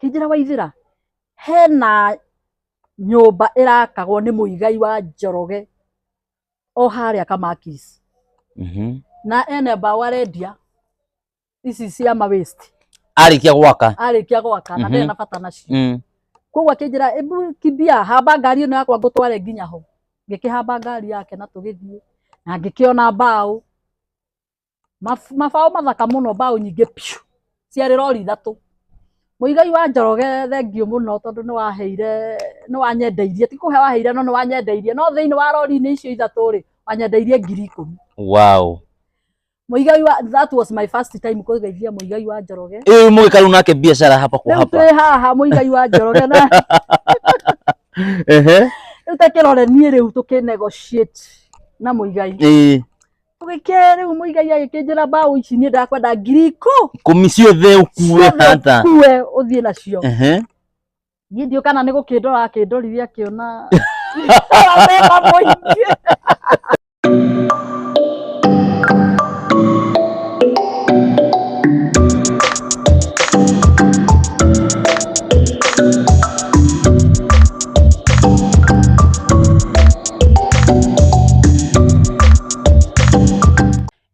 Kĩnjĩra Waithĩra, hena nyũmba ĩrakagwo nĩ Mũigai wa Njoroge o harĩa Kamakis. Na ena mbaũ arendia ici cia ma waste. Arĩkia gwaka. Arĩkia gwaka na ndarĩ na bata nacio. Koguo akĩnjĩra, ebu kimbia, hamba ngari ĩno yakwa ngũtware nginya ho. Ngĩkĩhamba ngari yake na tũgĩthiĩ na ngĩkĩona mbaũ. Mabaũ mathaka mũno, mbaũ nyingĩ piũ, ciarĩ rori ithatũ. Mũigai wa Njoroge thengiũ mũno tondũ nĩ waheire, nĩ wanyendeirie, ti kũhe waheire no nĩ wanyendeirie, no thĩinĩ wa rori-inĩ icio ithatũ rĩ, wanyendeirie 10,000. Wow. Mũigai wa, that was my first time kũgeithia Mũigai wa Njoroge. Ĩĩ mũgĩka rĩu nake biacara hapa kwa Rĩu hapa. twĩ haha Mũigai wa Njoroge na rĩu ta kĩrore niĩ rĩu tũkĩ negotiate na Mũigai. Tũgĩkĩ rĩu Mũigai agĩkĩnjĩra mbaũ ici niĩ ndakwenda 10,000. Kũmi ciothe ũkue Ciothe hata. ũkue ũthiĩ nacio. Niĩ ndiũĩ kana nĩ gũkĩndora akĩndorire akĩona mbeca mũingĩ.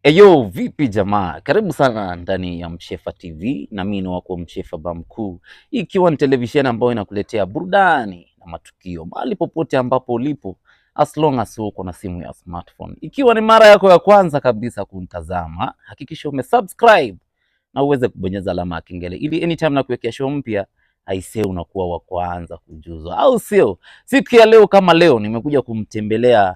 Eyo, vipi jamaa? Karibu sana ndani ya Mshefa TV na mimi ni wako Mshefa Bamkuu, ikiwa ni televisheni ambayo inakuletea burudani na matukio mahali popote ambapo ulipo, as long as uko na simu ya smartphone. Ikiwa ni mara yako ya kwanza kabisa kunitazama, hakikisha umesubscribe na uweze kubonyeza alama ya kengele ili anytime na kuwekea show mpya aisee, unakuwa wa kwanza kujuzwa, au sio? Siku ya leo kama leo nimekuja kumtembelea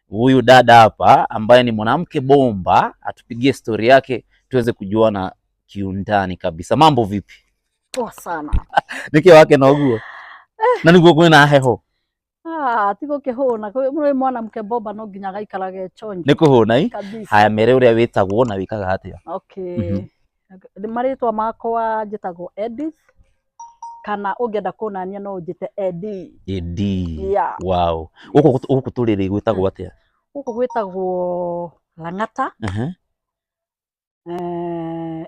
huyu dada hapa ambaye ni mwanamke bomba, atupigie stori yake tuweze kujuana kiundani kabisa. Mambo vipi? Poa sana. Niki wake na uguo na niguo kwina heho. Ah, ti gũkĩhũna, kwĩ mwanamke bomba no nginya agaikarage chonjo. Nĩ kũhũna i? Kabisa. Haya, mere ũrĩa wĩtagwo na wĩkaga atĩa? Okay. Nĩ marĩtwa makwa njĩtagwo Edith, kana ũngĩenda kũnania no ũnjĩte Edi. Edi. Yeah. Wow. Gũkũ gũkũ tũrĩ rĩ gwĩtagwo atĩa? Gũkũ gwĩtagwo Lang'ata.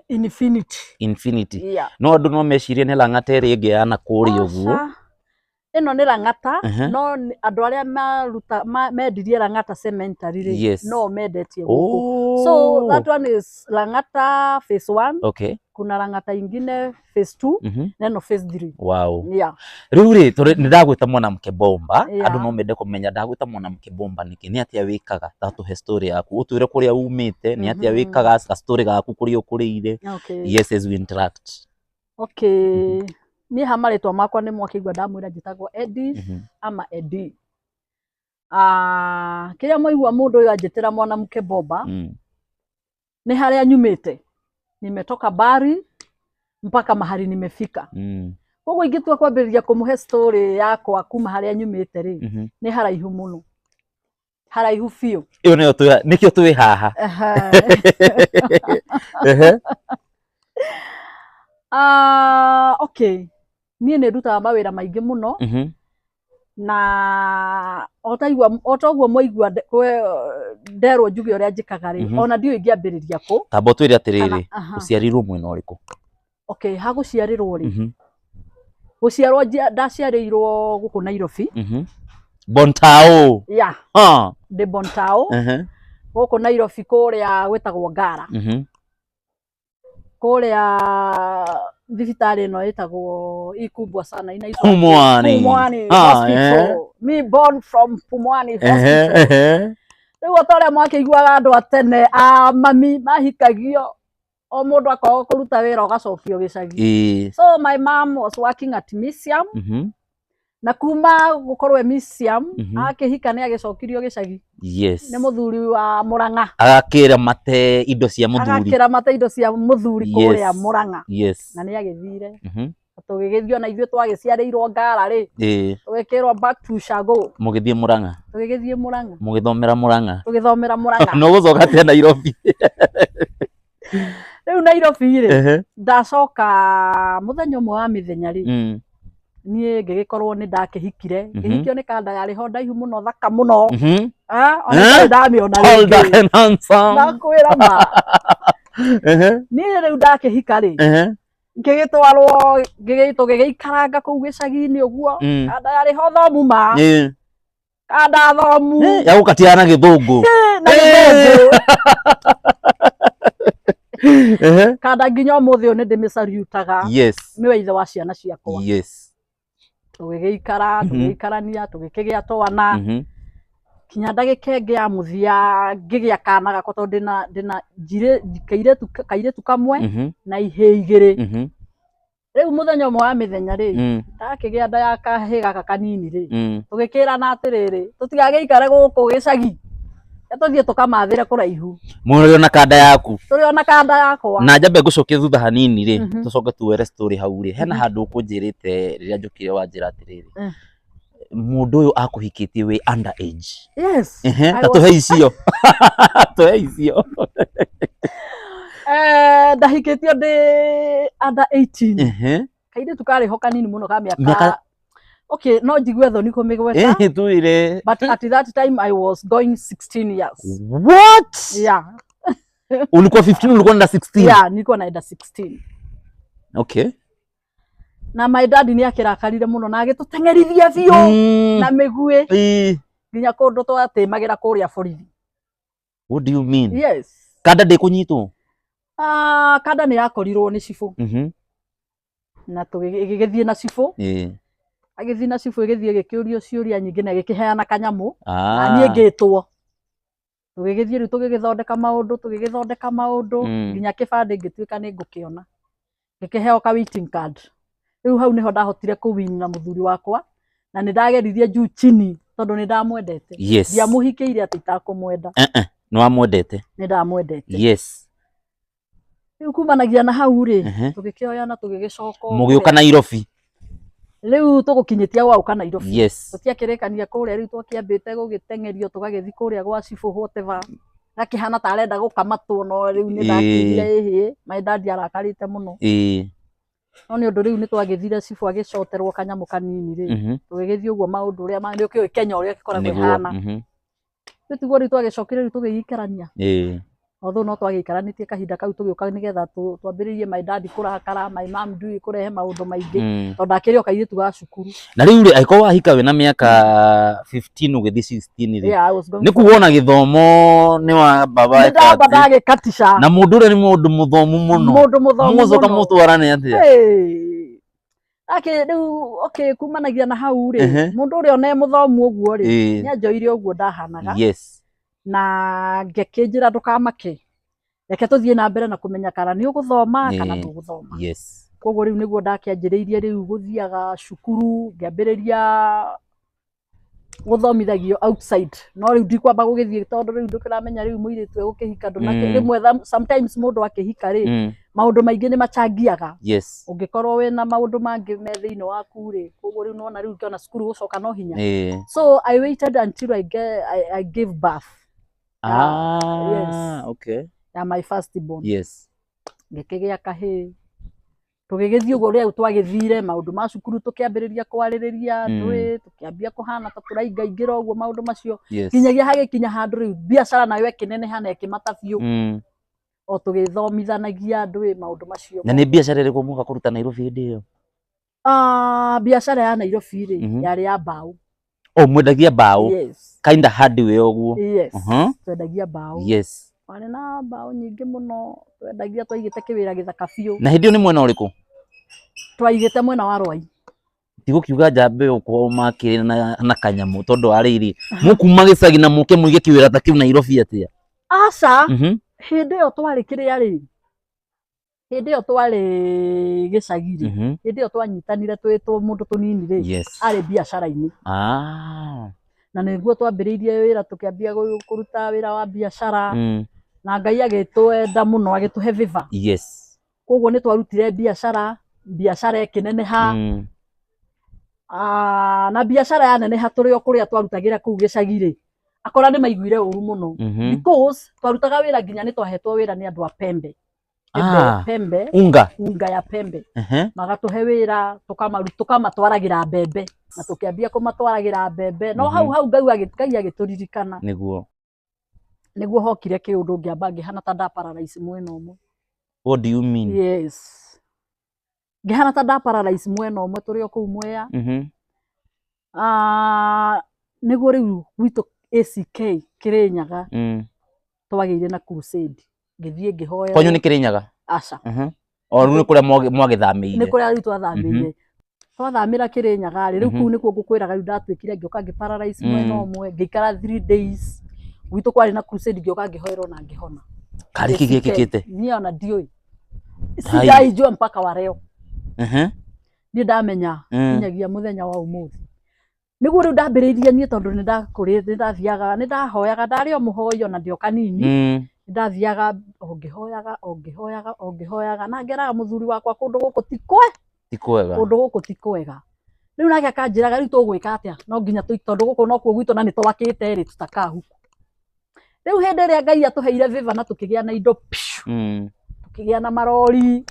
Infinity. Infinity. Yeah. No andũ no mecirie nĩ Lang'ata ĩrĩa ĩngĩ ya na kũrĩa ũguo. Aca. Ĩno nĩ Lang'ata, no andũ arĩa maruta, mendirie Lang'ata Cemetery rĩ, no mendetie gũkũ. So that one is Lang'ata phase 1. Kuna Lang'ata ingine phase 2, na ĩno phase 3. Wow. Yeah. Rĩu rĩ, tũrĩ nĩ ndagwĩta mwanamke bomba, andũ no mende kũmenya ndagwĩta mwanamke bomba nĩkĩ, nĩ atĩa wĩkaga? Ta tũhe story yaku, ũtwĩre kũrĩa umĩte, nĩ atĩa wĩkaga, ka story gaku kũrĩa ũkũrĩire. Yes, as we interact. Okay. Niĩ ha marĩtwa makwa nĩ mwakĩigua ndamwĩra njĩtagwo Edith ama Edi. Kĩrĩa mwaigua mũndũ ũyũ anjĩtĩra mwanamke bomba, nĩ harĩa nyumĩte. Nimetoka mbari mpaka mahali nimefika. Koguo ingĩtua kwambĩrĩria kũmũhe story yakwa kuma harĩa nyumĩte rĩ, nĩ haraihu mũno. Haraihu biũ. Ĩyo nĩyo twĩ, nĩkĩo twĩ haha. Okay. Niĩ nĩ ndutaga mawĩra maingĩ mũno. Na o ta ũguo mwaigua nderwo njuge ũrĩa njĩkaga rĩ, ona ndiũĩ ingĩambĩrĩria kũ. Tamba ũtwĩre atĩrĩrĩ, Kana, aha. ũciarirwo mwena ũrĩkũ? Okay, ha gũciarĩrwo rĩ. Gũciarwo ndaciarĩirwo gũkũ Nairobi. Bontao. Yeah. Ndĩ Bontao. Gũkũ Nairobi kũrĩa gwĩtagwo Ngara. Kũrĩa thibitarĩ ĩno ĩtagwo ikumbwa sana inaitwa Pumwani. Pumwani Hospital. Me born from Pumwani Hospital. Rĩu o ta ũrĩa mwakĩiguaga andũ a tene a mami mahikagio o mũndũ akoragwo kũruta wĩra ũgacokio gĩcagi. So my mom was working at Misiam. Na kuma gũkorwo e Misiam, akĩhika nĩ agĩcokirio gĩcagi. Nĩ mũthuri wa Mũrang'a. Agakĩra mate indo cia mũthuri. Agakĩra mate indo cia mũthuri kũrĩa Mũrang'a. Na nĩ agĩthire. Tũgĩgĩthiĩ ona ithuĩ twagĩciarĩirwo Ngara rĩ. Tũgĩkĩrwo back to Shago. Mũgĩthiĩ Mũrang'a. Tũgĩgĩthiĩ Mũrang'a. Mũgĩthomera Mũrang'a. Tũgĩthomera Mũrang'a. No gũcoka atĩa Nairobi? Rĩu Nairobi rĩ, ndacoka mũthenya ũmwe wa mĩthenya rĩ, niĩ ngĩgĩkorwo nĩ ndakĩhikire. Ngĩhikio nĩ kanda yarĩ ho ndaihu mũno, thaka mũno. Ona ndarĩ ndamĩona Tall, rĩngĩ. dark and handsome. Ndakwĩra ma. Niĩ rĩu ndakĩhika rĩ, Ngĩgĩtwarwo tũgĩgĩikaranga kũu gĩcagi-inĩ ũguo. Kanda yarĩ ho thomu ma. Kanda thomu. Ya gũkatia na gĩthũngũ. Na gĩthũngũ. Kanda nginya ũmũthĩ ũyũ nĩ ndĩmĩcariutaga. Nĩwe ithe wa ciana ciakwa. Tũgĩgĩikara, tũgĩikarania, tũgĩkĩgĩa twana. Kinya ndagĩka ĩngĩ ya mũthia ngĩgĩa kana gakwa tondũ ndĩna kairĩtu kamwe na ihĩĩ igĩrĩ. Rĩu mũthenya ũmwe wa mĩthenya rĩ, ndakĩgĩa nda ya kahĩĩ gaka kanini rĩ, tũgĩkĩrana atĩrĩrĩ, tũtigagĩikare gũkũ gĩcagi, tũthiĩ tũkamathĩre kũraihu. Mũrĩ ona kanda yaku. Tũrĩ ona kanda yakwa. Na njambe ngũcokie thutha hanini rĩ, tũcoke tuwere story hau rĩ. Hena handũ ũkũnjĩrĩte rĩrĩa njũkire wanjĩra atĩrĩrĩ, mũndũ ũyũ akũhikĩtie wĩ under age. Yes. Ta tũhe icio. Tũhe icio. Ndahikĩtio ndĩ under 18. Kairĩtu karĩ ho kanini mũno ka mĩaka. Okay, no njigue thoni kũmĩgweta. Tuire. But at that time I was going 16 years. What? Yeah. Ulikuwa 15, ulikuwa na 16? Yeah, nilikuwa naenda 16. Okay. Na my dad nĩ akĩrakarire mũno na agĩtũteng'erithia biũ na mĩguĩ nginya kũndũ twatĩmagĩra kũrĩa borithi. What do you mean? Yes. Kanda ndĩkũnyitwo? Kanda nĩ yakorirwo nĩ cibũ. Na tũgĩgĩthiĩ na cibũ. Agĩthiĩ na cibũ ĩgĩthiĩ ĩgĩkĩũrio ciũria nyingĩ na ĩgĩkĩheana kanyamũ. Na niĩ ngĩtwo. Tũgĩgĩthiĩ rĩu tũgĩgĩthondeka maũndũ, tũgĩgĩthondeka maũndũ nginya kĩbandĩ ngĩtuĩka nĩ ngũkĩona. Ngĩkĩheo ka waiting card. Rĩu hau nĩho ndahotire kũwin na mũthuri wakwa na nĩ ndageririe juu chini tondũ nĩ ndamwendete. Ndiamũhikĩire atĩ itakũmwenda. Nĩ wamwendete? Nĩ ndamwendete. Rĩu kumanagia na hau rĩ, tũgĩkĩoyana tũgĩgĩcoka. Mũgĩũka Nairobi. Rĩu tũgũkinyĩtia gwagũka Nairobi. Tũtiakĩrĩkania kũrĩa rĩu twakĩambĩte gũgĩteng'erio tũgagĩthiĩ kũrĩa gwa cibũ whatever. Gakĩhana ta arenda gũkamatwo no rĩu nĩ ndakiugire ĩhĩ, my dad arakarĩte mũno. No nĩ ũndũ rĩu nĩ twagĩthire cibũ agĩcoterwo kanyamũ kanini rĩ. Tũgĩgĩthiĩ ũguo maũndũ ũrĩa nĩ ũkĩũĩ Kenya ũrĩa ĩkoragwo ĩhana. Rĩu tiguo rĩu twagĩcokire rĩu tũgĩgĩikarania. Although no twagĩikaranĩtie kahinda kau tũgĩũka nĩgetha twambĩrĩrie my dad kũrakara, my mom ndui kũrehe maũndũ maingĩ tondũ akĩrĩ o kairĩtu ga cukuru. Na rĩu rĩ, angĩkorwo wahika wĩna mĩaka 15 ũgĩthiĩ 16 rĩ, nĩ kuga ona gĩthomo nĩ wamba Nĩ ndamba ndagĩkatica. Na mũndũ ũrĩa nĩ mũndũ mũthomu mũno. Mũndũ mũthomu mũno. Mũgũcoka mũtwarane atĩa? Ake rĩu okay kumanagia na hau rĩ, mũndũ ũrĩa one mũthomu ũguo rĩ, nĩ anjoire ũguo ndahanaga. Na ngĩkĩnjĩra ndũkamake, reke tũthiĩ na mbere na kũmenya kana nĩ ũgũthoma kana ndũgũthoma. Koguo rĩu nĩguo ndakĩanjĩrĩirie rĩu gũthiaga cukuru, ngĩambĩrĩria gũthomithagio outside. No rĩu ndikwamba gũgĩthiĩ tondũ rĩu ndũkĩramenya rĩu mũirĩtu egũkĩhika ndũnakĩ rĩmwe sometimes mũndũ akĩhika rĩ, maũndũ maingĩ nĩ machangiaga. Ũngĩkorwo wĩna maũndũ mangĩ me thĩinĩ waku rĩ, koguo rĩu nĩwona rĩu ngĩona cukuru gũcoka no hinya. So I waited until I gave birth. Yes. Okay. Ya my first born. Ngĩkĩgĩa kahĩĩ. Tũgĩgĩthiĩ ũguo rĩu twagĩthire maũndũ ma cukuru tũkĩambĩrĩria kwarĩrĩria ndũĩ tũkĩambia kũhana ta tũraingaingĩra ũguo maũndũ macio nginyagia hagĩkinya handũ rĩu biacara nayo ĩkĩneneha na ĩkĩmata biũ. O tũgĩthomithanagia ndũĩ maũndũ macio. Na nĩ biacara ĩrĩkũ mũka kũruta Nairobi hĩndĩ ĩyo? Biacara ya Nairobi rĩ yarĩ ya mbaũ. Oh, mwendagia mbaũ. Kinda hardware ũguo. Yes. Twendagia mbaũ. Warĩ na mbaũ nyingĩ mũno twendagia twaigĩte kĩwĩra gĩthaka biũ. Na hĩndĩ ĩyo nĩ mwena ũrĩkũ? Twaigĩte mwena wa Rwai. Tigũkiuga njambe ĩyo kwao makĩrĩ na kanyamũ tondũ wa rĩrĩ, mũkuma gĩcagi na mũke mũige kĩwĩra ta kĩu Nairobi atĩa? Aca. Hĩndĩ ĩyo twarĩ kĩrĩa rĩ, hĩndĩ ĩyo twarĩ gĩcagi rĩ, hĩndĩ ĩyo twanyitanire twĩtwo mũndũ tũnini rĩ, arĩ biacara-inĩ. Na nĩguo twambĩrĩirie wĩra tũkĩambia kũruta wĩra wa biacara. Na Ngai agĩtwenda mũno agĩtũhe favor. Koguo nĩ twarutire biacara, biacara ĩkĩneneha. Na biacara yaneneha tũrĩ o kũrĩa twarutagĩra kũu gĩcagi rĩ, akora nĩ maiguire ũru mũno. Because twarutaga wĩra nginya nĩ twahetwo wĩra nĩ andũ a Pembe. Pembe, unga. Unga ya Pembe. Magatũhe wĩra tũkamatwaragĩra mbembe. Na tũkĩambia kũmatwaragĩra mbembe. No hau hau Ngai agĩtũririkana. Nĩguo. Nĩguo hokire kĩũndũ ngĩamba ngĩhana ta nda paralyze mwena ũmwe. What do you mean? Yes. Ngĩhana ta nda paralyze mwena ũmwe tũrĩ o kũu Mwea. Ah, nĩguo rĩu gwitũ ACK Kĩrĩnyaga twagĩire na crusade, ngĩthiĩ ngĩhoya. Kwanyu nĩ Kĩrĩnyaga? Aca. O rĩu nĩ kũrĩa Nĩ mwagĩthamĩire? kũrĩa rĩu twathamĩire, twathamĩra Kĩrĩnyaga rĩ, rĩu kũu nĩkuo ngũkwĩraga rĩu ndatuĩkire ngĩũka ngĩ paralyze mwena ũmwe, ngĩikara 3 days. Gwitũ kwarĩ na crusade, ngĩũka ngĩhoerwo na ngĩhona. Karĩ kĩ ACK. gĩkĩkĩte? Niĩ ona ndiũĩ. Hai. Sijaijua mpaka wa leo. Niĩ ndamenya nginyagia mũthenya wa ũmũthĩ nĩguo rĩu ndambĩrĩirie niĩ, tondũ nĩ ndakũrĩte, nĩ ndathiaga, nĩ ndahoyaga, ndarĩ o mũhoi ona ndĩ o kanini. Nĩ ndathiaga o ngĩhoyaga, o ngĩhoyaga, o ngĩhoyaga, na ngeraga mũthuri wakwa kũndũ gũkũ ti kwe Ti kwega. Kũndũ gũkũ ti kwega. Rĩu nake akanjĩraga, rĩu tũgwĩka atĩa? No nginya tondũ gũkũ nokuo gwitũ na nĩ twakĩte rĩ, tutakaa huku. Rĩu hĩndĩ ĩrĩa Ngai atũheire favor na tũkĩgĩa na indo piu, tũkĩgĩa na marori.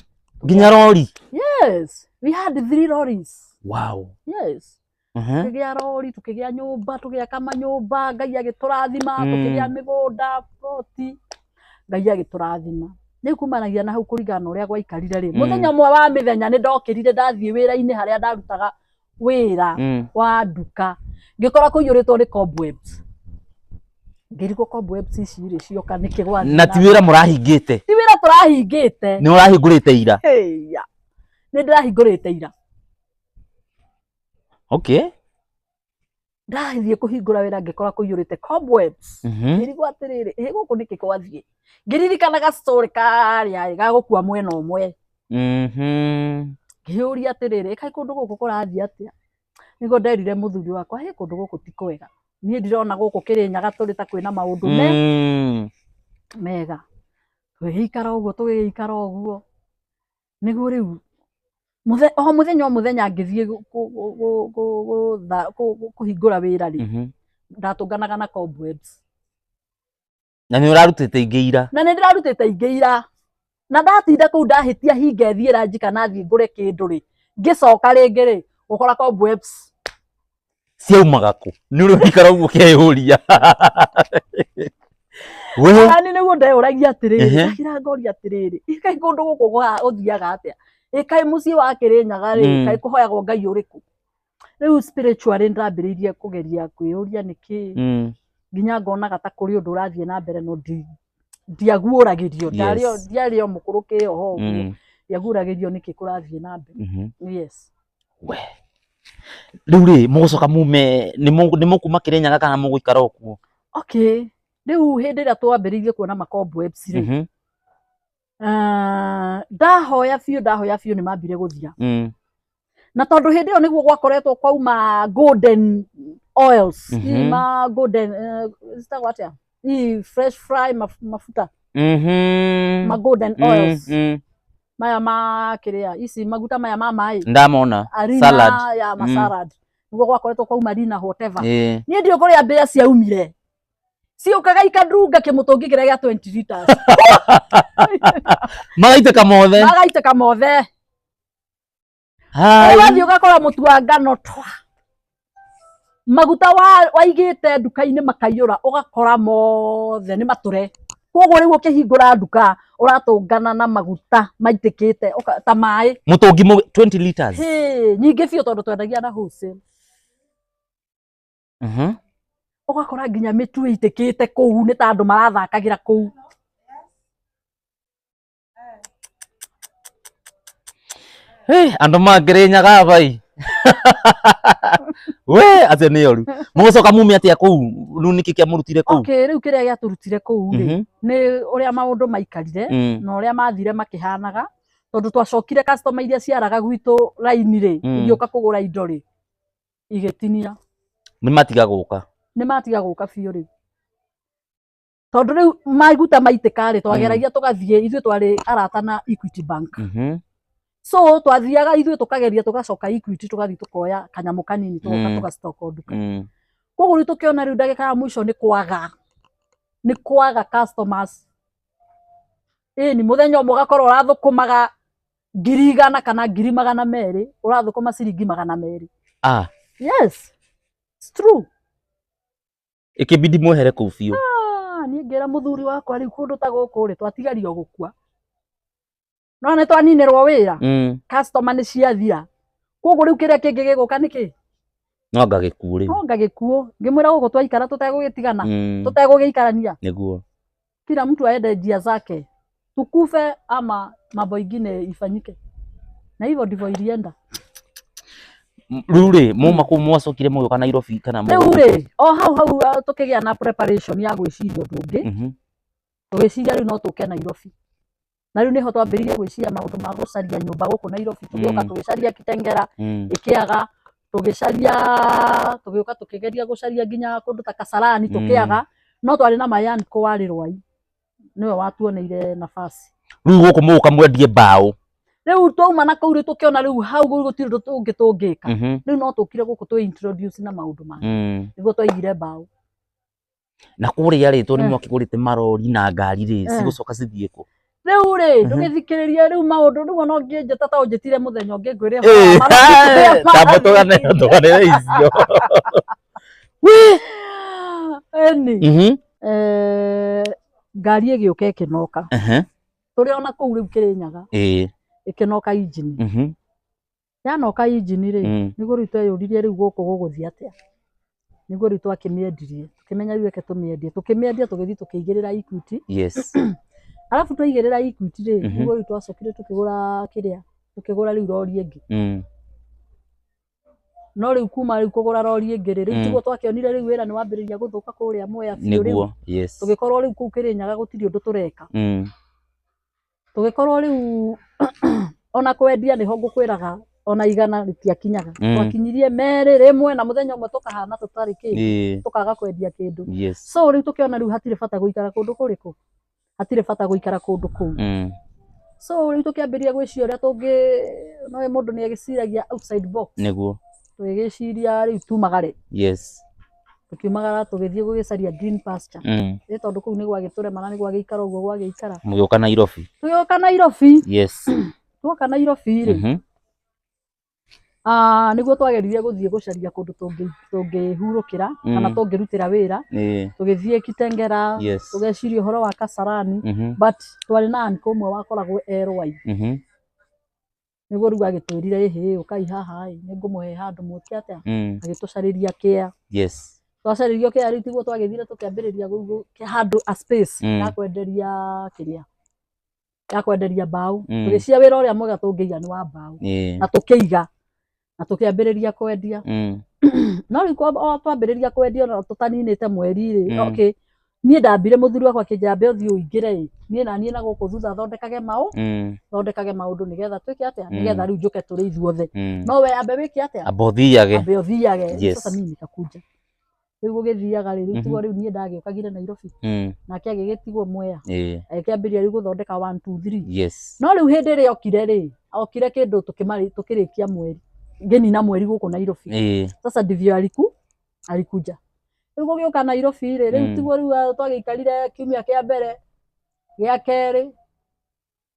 Nginya rori? Yes, we had three lorries. Yes. Tũkĩgĩa rori, tũkĩgĩa nyũmba, tũgĩaka manyũmba, Ngai agĩtũrathima. Tũkĩgĩa mĩgũnda ploti, Ngai agĩtũrathima. Rĩu kumanagia na hau, kũringana na ũrĩa gwaikarire rĩ, mũthenya ũmwe wa mĩthenya nĩ ndokĩrire ndathiĩ wĩra-inĩ harĩa ndarutaga wĩra wa nduka, ngĩkora kũiyũrĩtwo nĩ cobwebs. Ngĩrigwo cobwebs ici rĩ cioka nĩkĩ gwathiĩ. Na ti wĩra mũrahingĩte? Ti wĩra tũrahingĩte. Nĩ ũrahingũrĩte ira? Heya, nĩ ndĩrahingũrĩte ira. Ndathiĩ kũhingũra wĩra ngĩkora kũiyũrĩte cobwebs. Ngĩrigwo atĩrĩrĩ, ĩ gũkũ nĩkĩ gwathiĩ? Ngĩririkanaga story karĩa ĩ ga gũkua mwena ũmwe. Ngĩyũria atĩrĩrĩ, ĩ kaĩ kũndũ gũkũ kũrathiĩ atĩa? Nĩguo nderire mũthuri wakwa, hĩ, kũndũ gũkũ ti kwega, niĩ ndirona gũkũ Kĩrĩnyaga tũrĩ ta kwĩna maũndũ me mega. Tũgĩgĩikara ũguo, tũgĩgĩikara ũguo, nĩguo rĩu o mũthenya o mũthenya ngĩthiĩ kũhingũra wĩra rĩ, ndatũnganaga na cobwebs. Na nĩ ũrarutĩte ingĩ ira? Na nĩ ndĩrarutĩte ingĩ ira, na ndatinda kũu ndahĩtia hinge thiĩ ranji kana thiĩ ngũre kĩndũ rĩ, ngĩcoka rĩngĩ rĩ, gũkora cobwebs. Ciaumaga kũ? Nĩ ũrĩ ũikara ũguo ũkeyũria we? Nani nĩguo ndeyũragia atĩrĩrĩ, ndakira ngoria atĩrĩrĩ, ĩ kaĩ kũndũ gũkũ gũthiaga atĩa? Ĩ kaĩ mũciĩ wa Kĩrĩnyaga rĩ, kaĩ kũhoyagwo Ngai ũrĩkũ? Rĩu spiritually ndambĩrĩirie kũgeria kwĩyũria nĩkĩ, nginya ngonaga ta kũrĩ ũndũ ũrathiĩ na mbere, no ndiaguũragĩrio. Ndiarĩ o mũkũrũ kĩoho ũguo, ndiaguũragĩrio nĩkĩ kũrathiĩ na mbere. Yes. We, rĩu rĩ, mũgũcoka mume nĩ mũkuma Kĩrĩnyaga kana mũgũikara o kuo? Okay, rĩu hĩndĩ ĩrĩa twambĩrĩirie kuona ma cobwebs rĩ, ndahoya biũ, ndahoya biũ, nĩ mambire gũthira. Na tondũ hĩndĩ ĩyo nĩguo gwakoretwo kwauma golden oils, ma golden, citagwo atĩa, hii fresh fry mafuta, ma golden oils, maya ma kĩrĩa ici, maguta maya ma maĩ. Ndamona. Arina. Salad. Ya ma salad, nĩguo gwakoretwo kwauma Rina whatever. Niĩ ndiũ kũrĩa mbĩa ciaumire, ciũkaga ikandunga kĩmũtũngi kĩrĩa gĩa 20 liters. Magaitĩka mothe? Magaitĩka mothe. Hai. Ũgathiĩ ũgakora mũtu wa ngano twa maguta waigĩte nduka-inĩ makaiyũra, ũgakora mothe nĩ matũre. Koguo rĩu ũkĩhingũra nduka ũratũngana na maguta maitĩkĩte ta maĩ. Mũtũngi 20 liters? Hĩ, nyingĩ biũ, tondũ twendagia na wholesale. Ũgakora nginya mĩtu ĩitĩkĩte kũu, nĩ ta andũ marathakagĩra kũu. Hey, andũ ma Kĩrĩnyaga bai we, acio nĩ oru. Mũgũcoka mume atĩa kũu? Rĩu nĩkĩ kĩamũrutire kũu? Okay, rĩu kĩrĩa gĩatũrutire kũu rĩ, nĩ ũrĩa maũndũ maikarire na ũrĩa mathire makĩhanaga, tondũ twacokire customer iria ciaraga gwitũ raini rĩ, igĩũka kũgũra indo rĩ, igĩtinia. Nĩ matiga gũka? Nĩ matiga gũka biũ rĩu, tondũ rĩu maguta maitĩka rĩ, twageragia tũgathiĩ, ithuĩ twarĩ arata na Equity Bank. So twathiaga ithuĩ tũkageria, tũgacoka Equity, tũgathiĩ tũkoya kanyamũ kanini, tũgoka tũgacitoka nduka. Koguo rĩu tũkĩona rĩu ndagĩka ya mũico nĩ kwaga customers. Ĩni mũthenya ũmwe ũgakorwo ũrathũkũmaga 100,000 kana 200,000, ũrathũkũma ciringi 200. Ah. Yes, it's true. Ĩkĩbidi mwehere kũu biũ? Ah, niĩ ngĩra mũthuri wakwa, rĩu kũndũ ta gũkũ rĩ, twatigario gũkua. No nĩ twaninĩrwo wĩra, customer nĩ ciathira, koguo rĩu kĩrĩa kĩngĩ gĩgũka nĩ kĩ? No anga gĩkuũ rĩu. No anga gĩkuũ. Ngĩmwĩra gũkũ twaikara tũtegũgĩtigana, tũtegũgĩikarania. Nĩguo. Kila mtu aende njia zake, tukufe ama mambo ingine ifanyike, na hivyo ndivyo ilienda. Rĩu rĩ, muma kũu mwacokire mũgĩũka Nairobi kana Rĩu rĩ, o hau hau tũkĩgĩa na preparation ya gwĩciria ũndũ ũngĩ. Tũgĩciria rĩu no tũke Nairobi, na rĩu nĩho twambĩrĩirie gwĩciria maũndũ ma gũcaria nyũmba gũkũ Nairobi. Tũgĩũka tũgĩcaria Kitengela, ĩkĩaga. Tũgĩcaria, tũgĩũka tũkĩgeria gũcaria nginya kũndũ ta Kasarani, tũkĩaga. No twarĩ na my uncle warĩ Rwai, nĩwe watuoneire nafasi. Rĩu gũkũ mũgũka mwendie mbaũ? Rĩu twauma na kũu rĩ, tũkĩona rĩu hau gũtirĩ ũndũ tũngĩ tũngĩka. Rĩu no tũkire gũkũ twĩ introduce na maũndũ mangĩ. Nĩguo twaigire mbaũ. Na kũrĩa rĩ, tondũ nĩ mwakĩgũrĩte marori na ngari rĩ, cigũcoka cithiĩ kũ? Rĩu rĩ, ndũgĩthikĩrĩrie rĩu maũndũ rĩu, ona ũngĩnjĩta ta ũnjĩtire mũthenya ũngĩ ngwĩre ũhoro wa marori. Tamba tũganĩre icio. Ĩni, ngari ĩgĩũka ĩkĩnoka tũrĩ ona kũu rĩu Kĩrĩnyaga, ĩkĩnoka injini. Yanoka injini rĩ, nĩguo rĩu tweyũririe rĩu gũkũ gũgũthiĩ atĩa. Nĩguo rĩu twakĩmĩendirie, tũkĩmenya rĩu reke tũmĩendie. Tũkĩmĩendia, tũgĩthiĩ tũkĩigĩrĩra Equity. Arabu twaigĩrĩra Equity rĩ, nĩguo rĩu twacokire tũkĩgũra kĩrĩa, tũkĩgũra rĩu rori ĩngĩ. No rĩu kuma rĩu kũgũra rori ĩngĩ rĩ, rĩu tiguo twakĩonire rĩu wĩra nĩ wambĩrĩria gũthũka kũrĩa Mwea biũ rĩu. Nĩguo, yes. Tũgĩkorwo rĩu kũu Kĩrĩnyaga gũtirĩ ũndũ tũreka. Tũgĩkorwo rĩu ona kwendia nĩho ngũkwĩraga, ona 100 rĩtiakinyaga. Twakinyirie merĩ rĩmwe, na mũthenya ũmwe tũkahana tũtarĩ kĩndũ, tũkaga kwendia kĩndũ. So rĩu tũkĩona rĩu hatirĩ bata gũikara kũndũ kũrĩkũ, hatirĩ bata gũikara kũndũ kũu. So rĩu tũkĩambĩrĩria gwĩciria ũrĩa tũngĩ, no mũndũ nĩ agĩciragia outside box. Nĩguo. Tũgĩgĩciria rĩu tumagare. Tũkiumagara tũgĩthiĩ gũgĩcaria green pasture. Ĩ tondũ kũu nĩ gwagĩtũrema na nĩ gwagĩikara ũguo gwagĩikara. Mũgĩũka Nairobi. Tũgĩũka Nairobi. Tuoka Nairobi rĩ, nĩguo twageririe gũthiĩ gũcaria kũndũ tũngĩhurũkĩra kana tũngĩrutĩra wĩra. Tũgĩthiĩ Kitengela, tũgeciria ũhoro wa Kasarani, but twarĩ na uncle ũmwe wakoragwo e Rwai. Nĩguo rĩu agĩtwĩrire, ĩhĩ, ũkai haha ĩ, nĩngũmũhe handũ mwĩke atĩa. Agĩtũcarĩria kĩa. Twacarĩrio kĩa rĩu tiguo twagĩthire tũkĩambĩrĩria handũ a space ya kwenderia kĩrĩa, ya kwenderia mbaũ. Tũgĩcia wĩra ũrĩa mwega tũngĩiga nĩ wa mbaũ. Na tũkĩiga na tũkĩambĩrĩria kwendia. No rĩu o twambĩrĩria kwendia, ona tũtaninĩte mweri rĩ, okay, niĩ ndambire, mũthuri wakwa akĩnjĩra ambe ũthiĩ ũingĩre ĩ, niĩ na niĩ na gũkũ thutha thondekage maũ thondekage maũndũ nĩgetha twĩke atĩa, nĩgetha rĩu njũke tũrĩ ithuothe. No we ambe wĩke atĩa? Amba ũthiage. Ambe ũthiage. Sasa mimi nikakuja rĩu gũgĩthiaga rĩ, rĩu tiguo rĩu niĩ ndagĩũkagire Nairobi, nake agĩgĩtigwo Mwea, agĩkĩambĩrĩria rĩu gũthondeka 1 2 3. No rĩu hĩndĩ ĩrĩa okire rĩ, okire kĩndũ tũkĩrĩkia mweri, ngĩnina mweri gũkũ Nairobi. Sasa ndivyo alikuja rĩu gũgĩũka Nairobi rĩ, rĩu tiguo rĩu twagĩikarire kiumia kĩa mbere, gĩa kerĩ,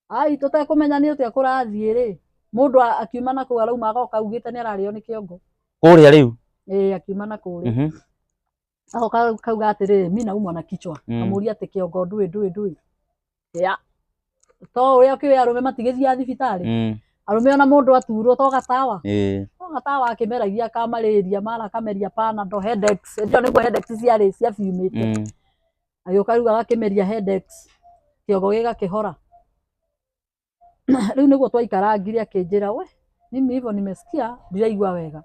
ai tũtekũmenya nĩ ũtĩa kũrathiĩ rĩ, mũndũ akiuma na kũu arauma agoka augĩte nĩ ararĩo nĩ kĩongo. Kũrĩa rĩu? Ĩĩ, akiuma na kũrĩa agoka kauga atĩrĩrĩ, mi naumwa na kichwa. Kamũria atĩ kĩongo ndũĩ ndũĩ ndũĩ ya to ũrĩa ũkĩũĩ arũme matigĩthiaga thibitarĩ. Arũme ona mũndũ aturwo to gatawa, to gatawa akĩmeragia ka malaria, mara akameria Panadol, Headache. Ĩyo nĩguo Headache ciarĩ ciabiumĩte. Agĩũka rĩu agakĩmeria Headache, kĩongo gĩgakĩhora. Rĩu nĩguo twaikarangire, akĩnjĩra, we mimi hivyo nimesikia, ndiraigua wega.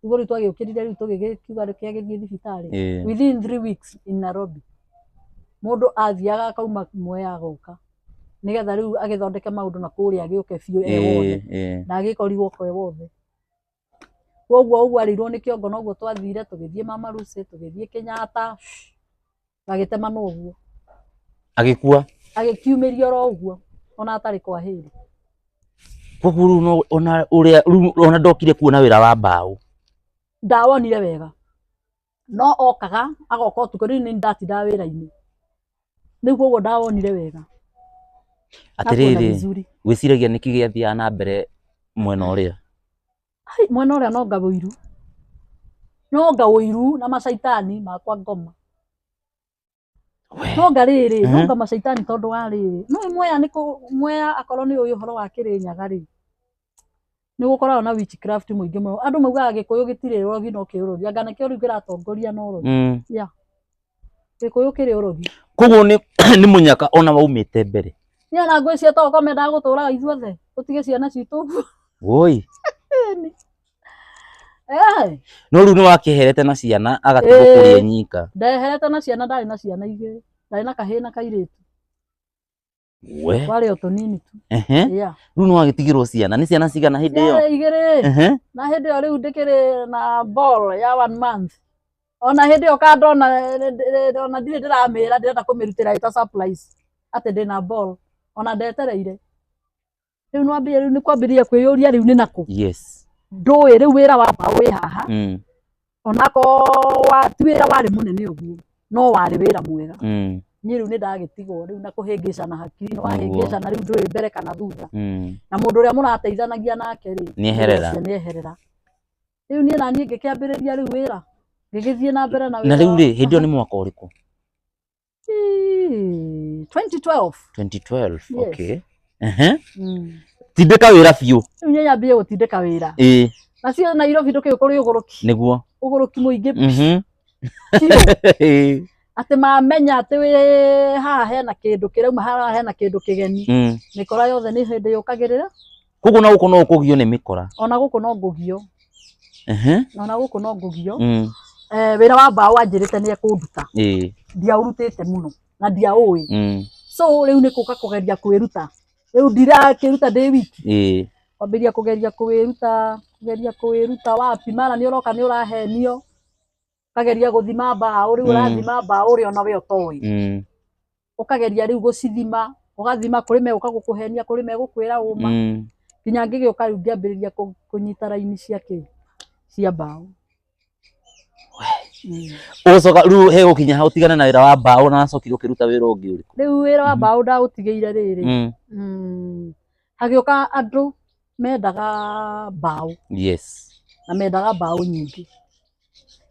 Nĩguo rĩu twagĩũkĩrire, rĩu tũgĩkiuga reke agĩthiĩ thibitarĩ. Within 3 weeks in Nairobi, mũndũ athiaga akauma Mwea agoka nĩgetha rĩu agĩthondeke maũndũ na kũrĩa agĩũke biũ e wothe. Na agĩkorirwo kwe wothe. Koguo ũguo arĩirwo nĩ kĩongo, noguo twathire tũgĩthiĩ Mama Lucy, tũgĩthiĩ Kenyatta, agĩtemana ũguo. Agĩkua. Agĩkiumĩria oro ũguo ona atarĩ kwa hĩrĩ. Koguo rĩu no ona ũrĩa rĩu ona ndokire kuona wĩra wa mbaũ. Ndawonire wega, no okaga agoka ũtukũ, rĩu nĩ ndatindaga wĩra-inĩ rĩu, koguo ndawonire wega. Hakuona Atĩrĩrĩ, vizuri. Gwĩciragia nĩkĩ gĩathiaga na mbere mwena ũrĩa? Ai, mwena ũrĩa nonga ũiru, nonga ũiru na macaitani makwa ngoma. We. Nonga rĩrĩ, nonga macaitani tondũ wa rĩrĩ, no Mwea nĩ Mwea akorwo nĩ ũĩ ũhoro wa Kĩrĩnyaga rĩ, nĩ gũkoragwo na witchcraft mũingĩ mũno. Andũ maugaga Gĩkũyũ gĩtirĩ ũrogi no kĩ ũrogi, anga nĩkĩo rĩu kĩratongoria na ũrogi. Yeah. Gĩkũyũ kĩrĩ ũrogi. Koguo nĩ nĩ mũnyaka ona waumĩte mbere. Niĩ ona ngwĩciria to ũkorwo mendaga gũtũraga ithuothe tũtige ciana citũ ũguo. Woi. Eh, No rĩu nĩ wakĩherete na ciana agatigwo Ĩĩ. kũrĩa nyika. Ndeherete na ciana, ndarĩ na ciana igĩrĩ, ndarĩ na kahĩĩ na kairĩtu. We. Twarĩ o tũnini tu. Yeah. Rĩu nĩ wagĩtigĩrwo ciana. Nĩ ciana cigana hĩndĩ ĩyo? Ciarĩ igĩrĩ. Na hĩndĩ ĩyo rĩu ndĩkĩrĩ na ball ya one month. Ona hĩndĩ ĩyo kandona ona ndirĩ ndĩramĩra, ndĩrenda kũmĩrutĩra ĩta surprise atĩ ndĩna ball, ona ndetereire. Rĩu nwambie rĩu nĩ kwambĩrĩria kwĩyũria rĩu nĩ nakũ. Yes. Ndũĩ rĩu wĩra wa mbaũ wĩ haha. Onako ti wĩra warĩ mũnene ũguo, no warĩ wĩra mwega. Niĩ rĩu nĩ ndagĩtigwo rĩu na kũhĩngĩcana hakiri, wahĩngĩcana rĩu ndũrĩ mbere kana thutha. Na mũndũ ũrĩa mũrateithanagia nake rĩ, Nĩeherera. ũcio nĩeherera. Rĩu niĩ naniĩ ngĩkĩambĩrĩria rĩu wĩra, ngĩgĩthiĩ na mbere na wĩra. Na rĩu rĩ, hĩndĩ ĩyo nĩ mwaka ũrĩkũ? Ii, 2012. 2012. Yes. Okay. Tindĩka wĩra biũ. Rĩu niĩ nyambie gũtindĩka wĩra. Ĩĩ, Nacio Nairobi ndũkĩũĩ kũrĩ ũgũrũki. nĩguo. Ũgũrũki mũingĩ biũ. Atĩ mamenya atĩ wĩ haha hena kĩndũ kĩrauma, haha hena kĩndũ kĩgeni. Mĩkora yothe nĩ hĩndĩ yũkagĩrĩra. Koguo na gũkũ no ũkũgio nĩ mĩkora. Ona gũkũ no ngũgio. Ona gũkũ no ngũgio. Wĩra wa mbaũ anjĩrĩte nĩ ekũnduta. Ndiaũrutĩte mũno na ndiaũĩ. So rĩu nĩ kũka kũgeria kwĩruta. Rĩu ndirakĩruta ndĩ wiki. Kwambĩrĩria kũgeria kwĩruta, kũgeria kwĩruta wapi, mara nĩ ũroka nĩ ũrahenio. Ũkageria gũthima mbaũ, rĩu ũrathima mbaũ ũrĩa ona we ũtoĩ. Ũkageria rĩu gũcithima, ũgathima kũrĩ megũka gũkũhenia, kũrĩ megũkwĩra ũma. Nginya ngĩgĩũka rĩu ngĩambĩrĩria kũnyita raini cia kĩ, cia mbaũ. Ũgũcoka rĩu he gũkinya hau ũtigane na wĩra wa mbaũ na wacokire ũkĩruta wĩra ũngĩ ũrĩkũ? Rĩu wĩra wa mbaũ ndaũtigĩire rĩrĩ. Hagĩũka andũ mendaga mbaũ. Yes. Na mendaga mbaũ nyingĩ.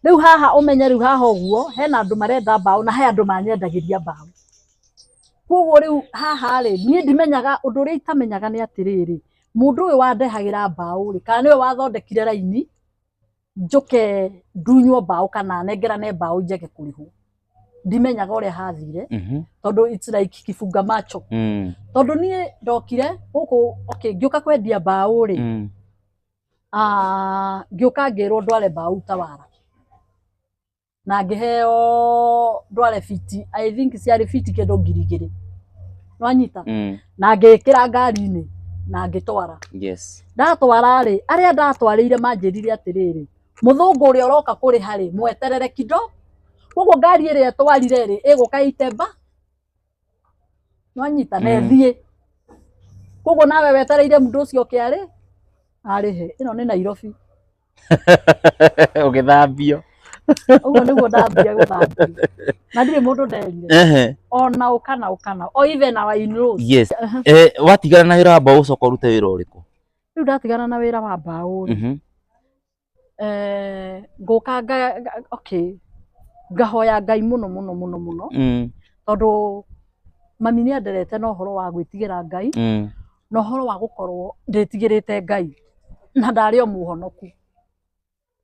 Rĩu haha ũmenye rĩu haha ũguo hena andũ marenda mbaũ na he andũ manyendagĩria mbaũ. Koguo rĩu haha rĩ, niĩ ndimenyaga ũndũ ũrĩa itamenyaga nĩ atĩrĩrĩ, mũndũ ũyũ wandehagĩra mbaũ rĩ, kana nĩwe wathondekire raini njũke ndunywo mbaũ kana nengerane mbaũ njage kũrĩhwo. Ndimenyaga ũrĩa hathire, tondũ it's like kibunga macho. Tondũ niĩ ndokire gũkũ, okay, ngĩũka kwendia mbaũ rĩ, ngĩũka ngĩrwo ndware mbaũ Utawala. Na ngĩheo ndware fiti, I think ciarĩ fiti kĩndũ 2,000. Nĩwanyita? Na ngĩkĩra ngari-inĩ na ngĩtwara. Yes. Ndatwara rĩ, arĩa ndatwarĩire manjĩrire atĩrĩrĩ, mũthũngũ ũrĩa ũroka kũrĩha rĩ, mweterere kido. Koguo ngari ĩrĩa ĩtwarire rĩ, ĩgũka ĩite Nĩwanyita? Na ĩthiĩ. Koguo nawe wetereire mũndũ ũcio oke arĩ, arĩhe. Ĩno nĩ Nairobi. Ũgĩthambio. Ũguo nĩguo ndambire gũthambio. Na ndirĩ mũndũ nderire. Ona ũka na ũka na. O even our in-laws. Yes. Watigana na wĩra wa mbaũ ũcoka ũrute wĩra ũrĩkũ? Rĩu ndatigana na wĩra wa mbaũ rĩ. Ngũka okay, ngahoya Ngai mũno mũno mũno mũno. Tondũ mami nĩ anderete na ũhoro wa gwĩtigĩra Ngai, na ũhoro wa gũkorwo ndĩtigĩrĩte Ngai, na ndarĩ o mũhonoku.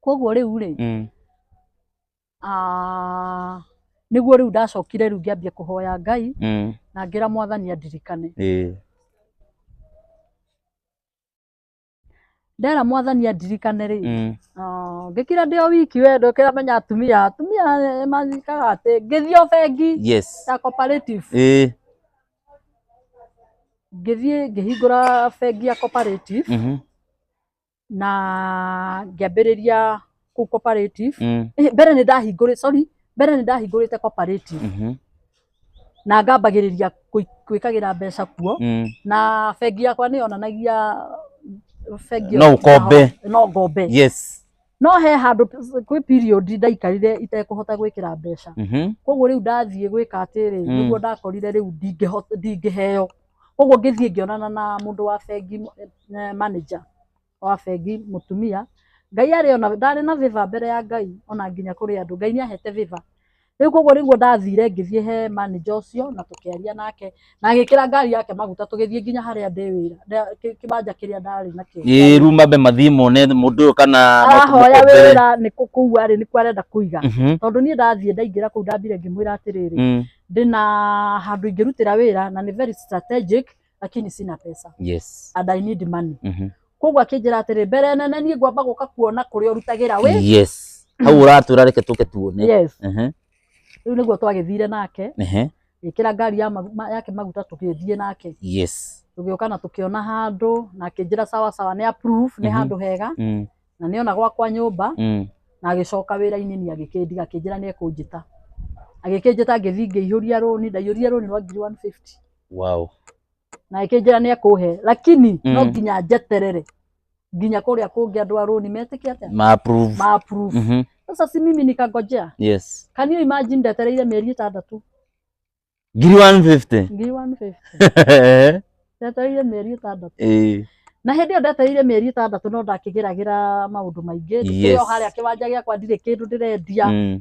Koguo rĩu rĩ, nĩguo rĩu ndacokire rĩu ngĩambia kũhoya Ngai, na ngĩra Mwathani andirikane. Ndera Mwathani andirikane rĩ, ngĩkira ndĩ o wiki we ndũkĩramenya atumia, atumia manjĩkaga atĩ ngĩthiĩ o bengi ya cooperative. Ngĩthiĩ ngĩhingũra bengi ya cooperative, na ngĩambĩrĩria kũu cooperative. Mbere nĩ ndahingũrĩte, sorry, mbere nĩ ndahingũrĩte cooperative. Na ngambagĩrĩria gwĩkagĩra mbeca kuo. Na bengi yakwa nĩ yonanagia bengi No ũkombe. No ngombe. Yes. No he handũ kwĩ period ndaikarire itekũhota gwĩkĩra mbeca. Koguo rĩu ndathiĩ gwĩka atĩrĩ, nĩguo ndakorire rĩu ndingĩheo. Koguo ngĩthiĩ ngĩonana na mũndũ wa bengi, manager wa bengi mũtumia. Ngai arĩ ona ndarĩ na favor mbere ya Ngai ona nginya kũrĩ andũ. Ngai nĩ ahete favor. Rĩu koguo nĩguo ndathire ngĩthiĩ he manager ũcio na tũkĩaria nake na agĩkĩra ngari yake maguta tũgĩthiĩ nginya harĩa ndĩ wĩra kĩbanja kĩrĩa ndarĩ nakĩo. Ĩĩ rĩu mambe mathiĩ mone mũndũ ũyũ kana no Arahoya tũmũkombere. wĩra nĩ kũu arĩ nĩkuo arenda kũiga. Tondũ niĩ ndathiĩ ndaingĩra kũu ndambire ngĩmwĩra atĩrĩrĩ, ndĩna handũ ingĩrutĩra wĩra na nĩ very strategic lakini sina pesa. Yes. And I need money. Koguo akĩnjĩra atĩrĩ, mbere nene niĩ ngwamba gũka kuona kũrĩa ũrutagĩra wĩ. Yes. Hau ũratwĩra reke tũke tuone. Yes. Rĩu nĩguo twagĩthire nake, ĩkĩra ngari yake maguta tũgĩthiĩ nake. Yes. Tũgĩũka na tũkĩona handũ na akĩnjĩra sawa sawa nĩ approve nĩ handũ hega na nĩona gwakwa nyũmba na agĩcoka wĩra-inĩ niĩ agĩkĩndiga akĩnjĩra nĩ ekũnjĩta. Agĩkĩnjĩta ngĩthiĩ ngĩihũria rũni, ndaihũria rũni rwa ngiri 150. Wow. Na akĩnjĩra nĩ ekũhe lakini no nginya njeterere nginya kũrĩa kũngĩ andũ a rũni metĩkie atĩa? Ma approve. Ma approve. Sasa si mimi nikangojea. Yes. Can you imagine ndetereire mĩeri 6? Ngiri 150. Ngiri 150. Ndetereire mĩeri 6. Na hĩndĩ ĩyo ndetereire mĩeri 6 no ndakĩgeragĩra maũndũ maingĩ. Ndikĩrĩ o harĩa kĩwanja gĩakwa ndirĩ kĩndũ ndĩrendia.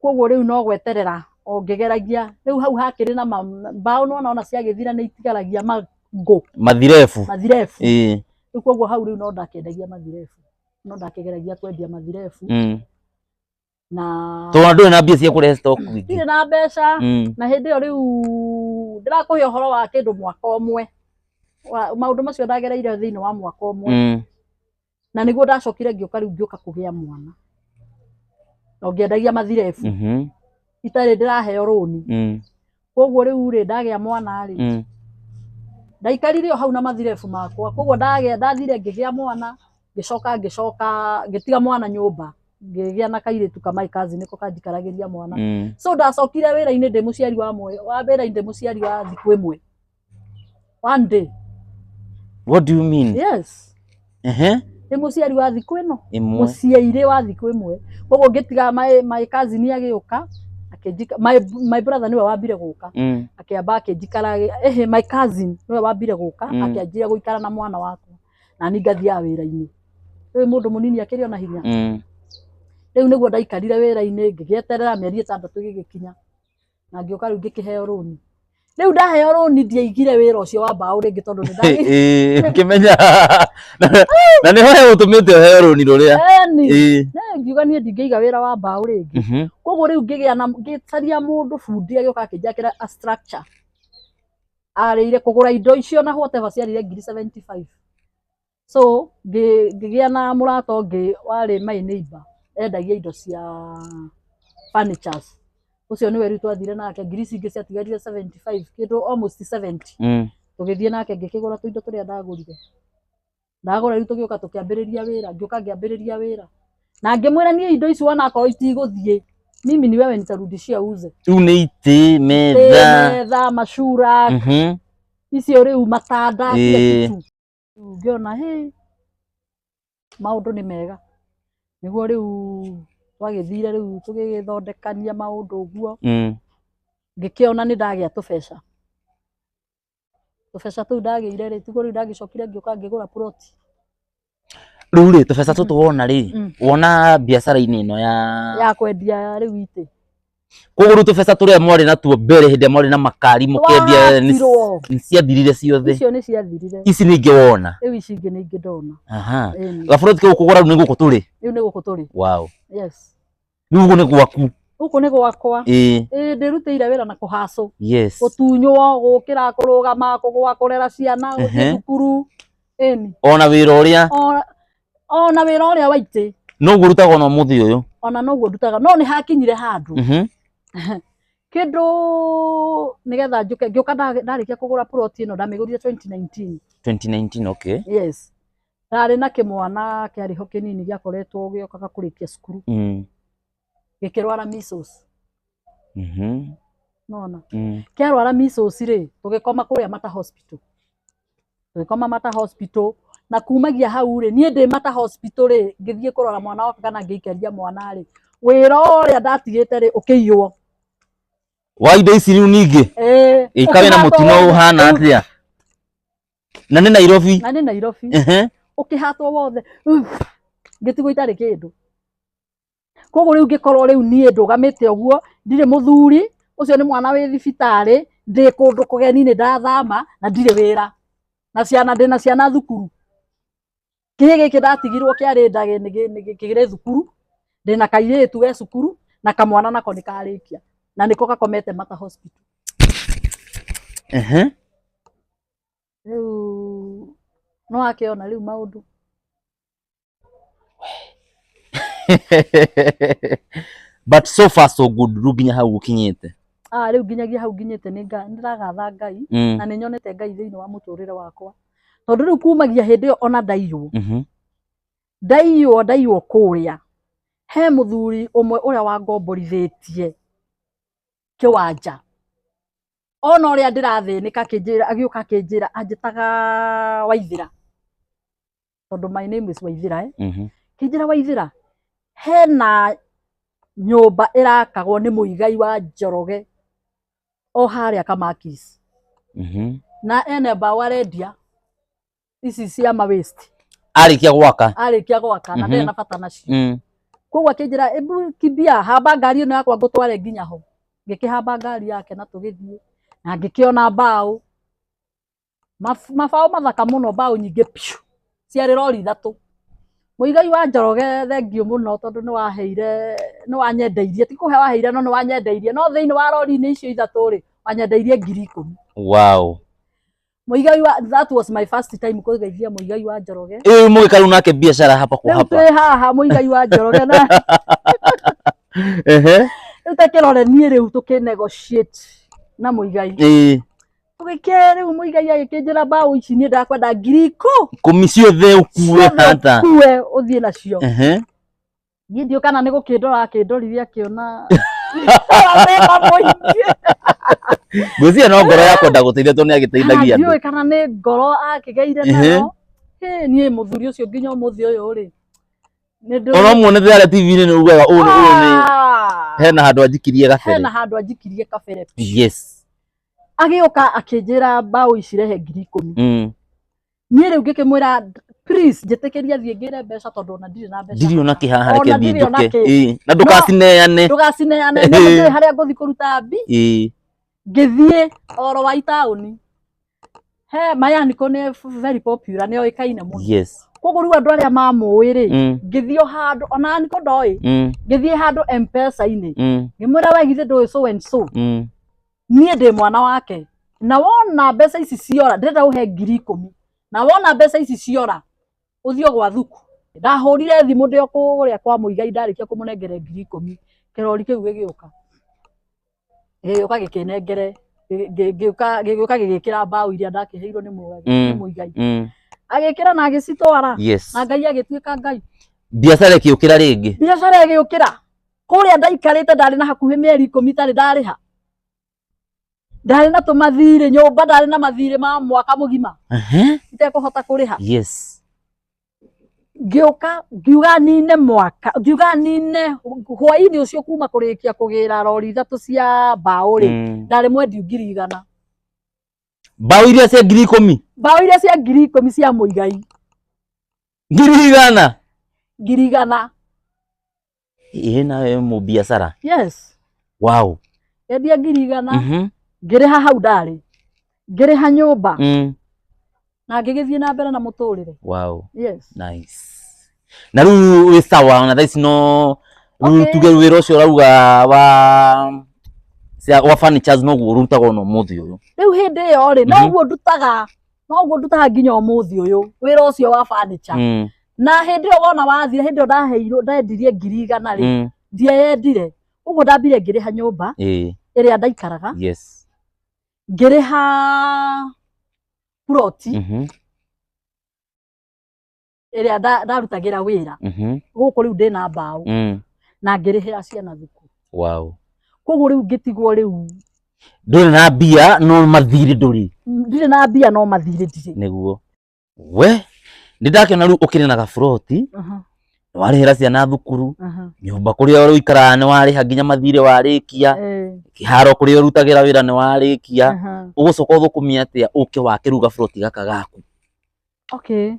Koguo rĩu no gweterera o ngĩgeragia. Rĩu hau hakĩrĩ na mbaũ nĩwona ona ciagĩthira nĩ itigaragia mangũ. Mathirebu. Mathirebu. Rĩu koguo hau rĩu no ndakĩendagia mathirebu. No ndakĩgeragia kwendia mathirebu. Na Tondũ ndũrĩ na mbia cia kũrehe stock ingĩ. Ndirĩ na mbeca. Na hĩndĩ ĩyo rĩu ndĩrakũhe ũhoro wa kĩndũ mwaka ũmwe. Maũndũ macio ndagereire thĩinĩ wa mwaka ũmwe. Na nĩguo ndacokire ngĩũka rĩu ngĩũka kũgĩa mwana. Na ngĩendagia mathirebu. Itarĩ ndĩraheo rũni. Koguo rĩu rĩ ndagĩa mwana rĩ. Ndaikarire o hau na mathirebu makwa. Koguo ndathire ngĩgĩa mwana, ngĩcoka ngĩtiga mwana nyũmba. Ngĩgĩa na kairĩtu ka my cousin nĩko kanjikaragĩria mwana. So ndacokire wĩra-inĩ ndĩ mũciari wa wa wĩra-inĩ ndĩ mũciari wa thikũ ĩmwe. One day. What do you mean? Yes. Ndĩ mũciari wa thikũ ĩno. Mũciairĩ wa thikũ ĩmwe. Koguo ngĩtiga my cousin agĩũka, akĩnjika my brother nĩwe wambire gũka. Akĩamba akĩnjikara, my cousin nĩwe wambire gũka, akĩanjia gũikara na mwana wakwa. Na niĩ ngathiaga wĩra-inĩ. Rĩu mũndũ mũnini akĩrĩ ona hinya. Rĩu nĩguo ndaikarire wĩra-inĩ ngĩgĩeterera mĩeri 6 gĩgĩkinya. Na ngĩũka rĩu ngĩkĩheo rũni. Rĩu ndaheo rũni ndiaigire wĩra ũcio wa mbaũ rĩngĩ tondũ nĩ ndagĩ. Ngĩmenya. Na nĩho he ũtũmĩte ũheo rũni rũrĩa. Ĩni. Ngiuga niĩ ndingĩiga wĩra wa mbaũ rĩngĩ. Koguo rĩu ngĩgĩa na ngĩcaria mũndũ bundi agĩũka akĩnjakĩra a structure. Arĩire kũgũra indo icio na whatever ciarĩire ngiri 75. So ngĩgĩa na mũrata ũngĩ warĩ my neighbor endagia indo cia furnitures. Ũcio nĩwe rĩu twathire nake ngiri ici ingĩ ciatigarire 75 kĩndũ almost 70. Tũgĩthiĩ nake ngĩkĩgũra tũindo tũrĩa ndagũrire. Ndagũra rĩu tũgĩũka tũkĩambĩrĩria wĩra, ngĩũka ngĩambĩrĩria wĩra. Na ngĩmwĩra niĩ indo ici wona akorwo itigũthiĩ, mimi ni wewe nitarudishia uze. Rĩu nĩ itĩ, metha. Metha, macura, icio rĩu matanda, kila kitu. Ngĩona hĩ maũndũ nĩ mega. Nĩguo rĩu twagĩthire rĩu tũgĩgĩthondekania maũndũ ũguo. Ngĩkĩona nĩ ndagĩa tũbeca. Tũbeca tũu ndagĩire rĩ, tiguo rĩu ndagĩcokire ngĩũka ngĩgũra ploti. Rĩu rĩ tũbeca tũtũ wona rĩ, wona biacara-inĩ ĩno ya kwendia rĩu itĩ. Koguo rĩu tũbeca tũrĩa mwarĩ natuo mbere hĩndĩ ĩrĩa mwarĩ na makari mũkĩendia nĩ ciathirire ciothe. Icio nĩ ciathirire. Ici nĩ ingĩ wona. Rĩu ici ingĩ nĩ ingĩ ndona. Gaburoti kau kũgũra rĩu nĩ gũkũ tũrĩ. Rĩu nĩ gũkũ tũrĩ. Wow. Yes. Rĩu gũkũ nĩ gwaku. Gũkũ nĩ gwakwa. Ndĩrutĩire wĩra na kũhacũ. Yes. Gũtunywo, gũkĩra, kũrũgama, kũgũa, kũrera ciana, gũthiĩ thukuru. Ĩni. Ona wĩra ũrĩa. Ona wĩra ũrĩa wa itĩ. Noguo ũrutaga ona ũmũthĩ ũyũ. Ona noguo ndutaga. No nĩ hakinyire handũ. Kĩndũ nĩgetha njũke ngĩũka ndarĩkia kũgũra plot ĩno ndamĩgũrire 2019. 2019, okay. Yes. Ndarĩ na kĩmwana kĩarĩ ho kĩnini gĩakoretwo gĩokaga kũrĩkia cukuru. Gĩkĩrwara measles. Nona. Kĩarwara measles rĩ, tũgĩkoma kũrĩa Mata Hospital. Tũgĩkoma Mata Hospital na kumagia hau rĩ, niĩ ndĩ Mata Hospital rĩ, ngĩthiĩ kũrora mwana wakwa kana ngĩikaria mwana rĩ, wĩra ũrĩa ndatigĩte rĩ ũkĩiywo. Wa indo ici rĩu ningĩ? Ĩka wĩna mũtino ũhana atĩa? Na nĩ Nairobi. Na nĩ Nairobi. Ũkĩhatwo wothe. Ngĩtigwo itarĩ kĩndũ. Koguo rĩu ngĩkorwo rĩu niĩ ndũgamĩte ũguo, ndirĩ mũthuri, ũcio nĩ mwana wĩ thibitarĩ, ndĩ kũndũ kũgeni, nĩ ndathama na ndirĩ wĩra, na ciana, ndĩna ciana thukuru. Kĩhĩ gĩkĩ ndatigirwo kĩarĩ nda kĩrĩ thukuru, ndĩna kairĩtu ge cukuru na kamwana nako nĩ karĩkia na nĩko gakomete Mata Hospital. Rĩu no akĩona rĩu maũndũ. But so far so good, rĩu nginya hau ũkinyĩte. Ah, rĩu nginyagia hau nginyĩte nĩ ndĩragatha Ngai na nĩ nyonete Ngai thĩinĩ wa mũtũrĩre wakwa, tondũ rĩu kumagia hĩndĩ ĩyo ona ndaiywo, ndaiywo kũrĩa he mũthuri ũmwe ũrĩa wangomborithĩtie kĩwanja, ona ũrĩa ndĩrathĩnĩka akĩnjĩra, agĩũka akĩnjĩra, anjĩtaga Waithĩra, tondũ my name is Waithĩra, eh? Kĩnjĩra, Waithĩra, hena nyũmba ĩrakagwo nĩ Mũigai wa Njoroge o harĩa Kamakis, na ene mbaũ arendia ici cia ma waste. Arĩkia gwaka. Arĩkia gwaka na ndarĩ na bata nacio. Koguo akĩnjĩra, ebu kimbia, hamba ngari ĩno yakwa ngũtware nginya ho. Ngĩkĩhamba ngari yake na tũgĩthiĩ na ngĩkĩona mbaũ, mabaũ mathaka mũno, mbaũ nyingĩ piũ, ciarĩ rori ithatũ. Mũigai wa Njoroge, thengiũ mũno, tondũ nĩ waheire, nĩ wanyendeirie, ti kũhe waheire, no nĩ wanyendeirie, no thĩinĩ wa rori-inĩ icio ithatũ rĩ, wanyendeirie 10,000. Mũigai wa, that was my first time kũgeithia Mũigai wa Njoroge. Ĩĩ, mũgĩka rĩu nake biacara hapa kwa Rĩu hapa. Twĩ haha Mũigai wa Njoroge na rĩu ta kĩrore niĩ rĩu tũkĩ negotiate na Mũigai. Tũgĩkĩ rĩu Mũigai agĩkĩnjĩra, mbaũ ici niĩ ndakwenda ngiri ikũ Ikũmi ciothe ũkue ciothe hata. Ũkue ũthiĩ nacio. Niĩ ndiũ kana nĩ gũkĩndora akĩndorire akĩona thĩna mũingĩ. Ngwĩciria no ngoro ya kwenda gũteithia, tondũ nĩ agĩteithagia andũ. Ndiũĩ kana nĩ ngoro akĩgeire nayo. Hĩ, niĩ mũthuri ũcio nginya ũmũthĩ ũyũ rĩ, nĩ Ona muonete harĩa TV-inĩ nĩ ugaga ũyũ nĩ Ah! hena handũ anjikirie gabere. Hena handũ anjikirie kabere. Agĩũka akĩnjĩra mbaũ ici rehe 10,000. Niĩ rĩu ngĩkĩmwĩra, please njĩtĩkĩria thiĩ ngĩre mbeca, tondũ ona ndirĩ na mbeca. Ndirĩ ona kĩ haha, reke Ona thiĩ ndirĩ ona njũke. kĩ. Ĩĩ, na ndũkacineane. Ndũgacineane, nĩ ndiũĩ harĩa ngũthiĩ kũruta mbi. Ngĩthiĩ oro wa itaũni, he Mayaniko nĩ very popular, nĩ oĩkaine mũno. Koguo rĩu andũ arĩa mamũĩ rĩ, ngĩthiĩ o handũ, ona Aniko ndoĩ, ngĩthiĩ handũ M-Pesa-inĩ, ngĩmwĩra, we githĩ ndũĩ so and so? Niĩ ndĩ mwana wake, na wona mbeca ici ciora, ndĩrenda ũhe 10,000, na wona mbeca ici ciora ũthiĩ o gwa thuku. Ndahũrire thimũ ndĩ o kũrĩa kwa Mũigai, ndarĩkia kũmũnengere 10,000, kĩrori kĩu gĩgĩũka, gĩgĩũka gĩkĩnengere, gĩgĩũka gĩgĩkĩra mbaũ iria ndakĩheirwo nĩ nĩ Mũigai. Agĩkĩra na agĩcitwara. Na Ngai agĩtuĩka Ngai. Biacara ĩkĩũkĩra rĩngĩ. Biacara ĩgĩũkĩra. Kũrĩa ndaikarĩte ndarĩ na hakuhĩ mĩeri 10 itarĩ ndarĩha, ndarĩ na tũmathirĩ nyũmba, ndarĩ na mathirĩ ma mwaka mũgima itekũhota kũrĩha. Ngĩũka ngiuga nine mwaka, ngiuga nine hwainĩ ũcio kuma kũrĩkia kũgĩra rori ithatũ cia mbaũ rĩ, ndarĩ mwendiu 100,000. Mbaũ iria cia 10,000? Mbaũ iria cia 10,000 cia Mũigai. 100,000? 100,000. Ĩĩ, nawe mũbiacara. Yes. Endia 100,000, ngĩrĩha hau ndarĩ, ngĩrĩha nyũmba na ngĩgĩthiĩ na mbere na mũtũrĩre. Yes. Nice. Na rĩu wĩ sawa ona thaa ici, no rĩu tuge wĩra ũcio ũrauga wa wa furnitures noguo ũrutagwo na ũmũthĩ ũyũ? Rĩu hĩndĩ ĩyo rĩ, noguo ndutaga, noguo ndutaga nginya ũmũthĩ ũyũ wĩra ũcio wa furniture. Na hĩndĩ ĩyo wona wathira, hĩndĩ ĩyo ndaheirwo, ndendirie 100,000 rĩ, ndieyendire ũguo, ndambire ngĩrĩha nyũmba ĩrĩa ndaikaraga, ngĩrĩha ploti ĩrĩa ndarutagĩra wĩra gũkũ rĩu ndĩna mbaũ, na ngĩrĩhĩra ciana thukuru. Koguo rĩu ngĩtigwo rĩu Ndũrĩ na mbia no mathirĩ ndũrĩ. Ndirĩ na mbia no mathirĩ ndirĩ. Nĩguo we nĩ ndakĩona rĩu ũkĩrĩ na gaburoti, nĩ warĩhĩra ciana thukuru, nyũmba kũrĩa ũikaraga nĩ warĩha, nginya mathirĩ warĩkia, kĩharo kũrĩa ũrutagĩra wĩra nĩ warĩkia, ũgũcoka ũthũkũmie atĩa ũke wake rĩu gaburoti gaka gaku? Okay.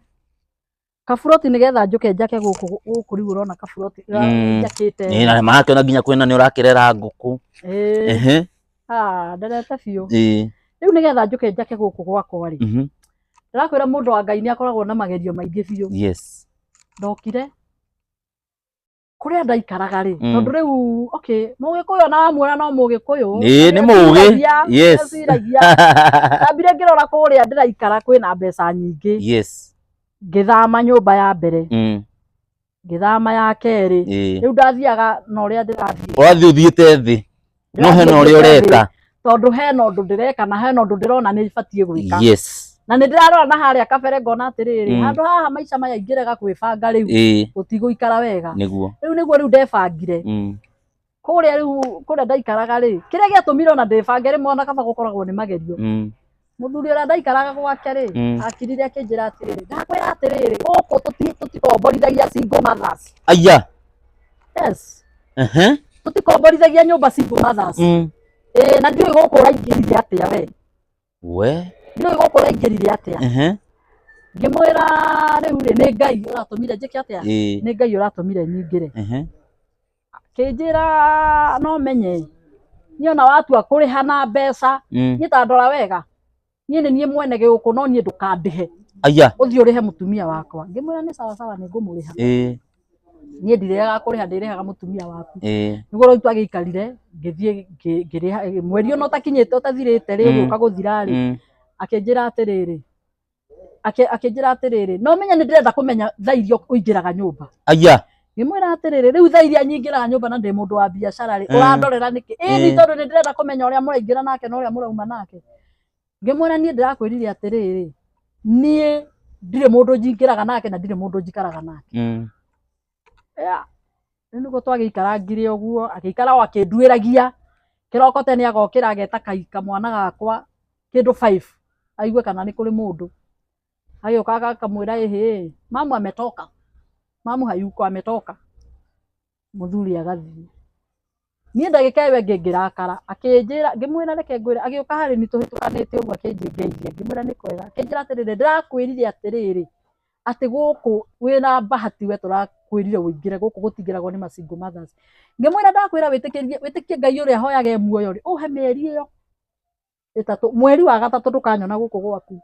Kaburoti nĩgetha njũke njake gũkũ gũkũ rĩu ũrona kaburoti njakĩte. Ĩĩ, na marakĩona nginya kwĩna nĩ ũrakĩrera ngũkũ. Ĩĩ. Ehe. Ah, nderete biũ. Ĩĩ. Rĩu nĩgetha njũke njake gũkũ gwakwa rĩ, ndĩrakwĩra mũndũ wa Ngai nĩ akoragwo na magerio maingĩ biũ. Yes. Ndokire kũrĩa ndaikaraga rĩ, tondũ rĩu okay, mũgĩkũyũ ona wamuona no mũgĩkũyũ. Ĩĩ, nĩ mũũgĩ. Yes. Eciragia. Ndambire ngĩrora kũrĩa ndĩraikara kwĩna mbeca nyingĩ. Yes. Ngĩthama nyũmba ya mbere, ngĩthama ya kerĩ. Rĩu ndathiaga na ũrĩa ndĩrathiĩ. Ũrathiĩ ũthiĩte thĩ. No hena ũrĩa ũreka. Tondũ hena ũndũ ndĩreka na hena ũndũ ndĩrona nĩ batiĩ gwĩka. Yes. Na nĩ ndĩrarora na harĩa kabere ngona atĩrĩrĩ, handũ haha maica maya ingĩrega kwĩbanga rĩu, gũtigũikara wega. Nĩguo. Rĩu nĩguo rĩu ndebangire. Kũrĩa rĩu kũrĩa ndaikaraga rĩ, kĩrĩa gĩatũmire ona ndĩbange rĩmwe ona kaba gũkoragwo nĩ magerio. Mũthuri ũrĩa ndaikaraga gwake rĩ, akirire akĩnjĩra atĩrĩrĩ, ndakwĩra atĩrĩrĩ, gũkũ tũtikomborithagia single mothers. Aya. Yes. Tũtikomborithagia nyũmba single mothers. Ĩĩ, na ndiũĩ gũkũ ũraingĩrire atĩa we. We. Ndiũĩ gũkũ ũraingĩrire atĩa. Ngĩmwĩra rĩu rĩ, nĩ Ngai ũratũmire njĩke atĩa? Nĩ Ngai ũratũmire nyingĩre. Kĩnjĩra no menye niĩ ona watua kũrĩha na mbeca, niĩ ta ndora wega, niĩ nĩ niĩ mwene gĩũkũ no niĩ ndũkandĩhe. Aya. Ũthiĩ ũrĩhe mũtumia wakwa. Ngĩmwĩra nĩ sawa sawa nĩ ngũmũrĩha. Niĩ ndirĩaga kũrĩha, ndĩrĩhaga mũtumia waku. Nĩguo rĩu twagĩikarire, ngĩthiĩ ngĩrĩha mweri ona ũtakinyĩte ũtathirĩte rĩ, ũgĩũka gũthira rĩ, akĩnjĩra atĩrĩrĩ, akĩnjĩra atĩrĩrĩ, no menye nĩ ndĩrenda kũmenya thaa iria ũingĩraga nyũmba. Aya. Ngĩmwĩra atĩrĩrĩ, rĩu thaa iria nyingĩraga nyũmba na ndĩ mũndũ wa biacara rĩ, ũrandorera nĩkĩ? Ĩni tondũ nĩ ndĩrenda kũmenya ũrĩa mũraingĩra nake na ũrĩa mũrauma nake. Ngĩmwĩra niĩ ndĩrakwĩrire atĩrĩrĩ, niĩ ndirĩ mũndũ njingĩraga nake na ndirĩ mũndũ njikaraga nake. Yeah. Rĩu nĩguo twagĩikarangire ũguo, agĩikara o akĩnduĩragia. Kĩroko tene agokĩra ageta kamwana gakwa kĩndũ 5 aigue kana nĩ kũrĩ mũndũ. Agĩũka akamwĩra ĩhĩ, mamu ametoka. Mamu hayuko ametoka. Mũthuri agathiĩ. Niĩ ndagĩka ĩyo ĩngĩ ngĩrakara, akĩnjĩra, ngĩmwĩra reke ngwĩre, agĩũka harĩ niĩ tũhĩtũkanĩte ũguo akĩnjĩngeithia, ngĩmwĩra nĩ kwega. Akĩnjĩra atĩrĩrĩ, ndĩrakwĩrire atĩrĩrĩ, atĩ gũkũ wĩna bahati we tũrakwĩrire ũingĩre gũkũ gũtingĩragwo nĩ ma single mothers. Ngĩmwĩra ndakwĩra wĩtĩkĩrie, wĩtĩkie Ngai ũrĩa hoyaga e muoyo rĩ, ũhe mĩeri ĩyo ĩtatũ, mweri wa gatatũ ndũkanyona gũkũ gwaku,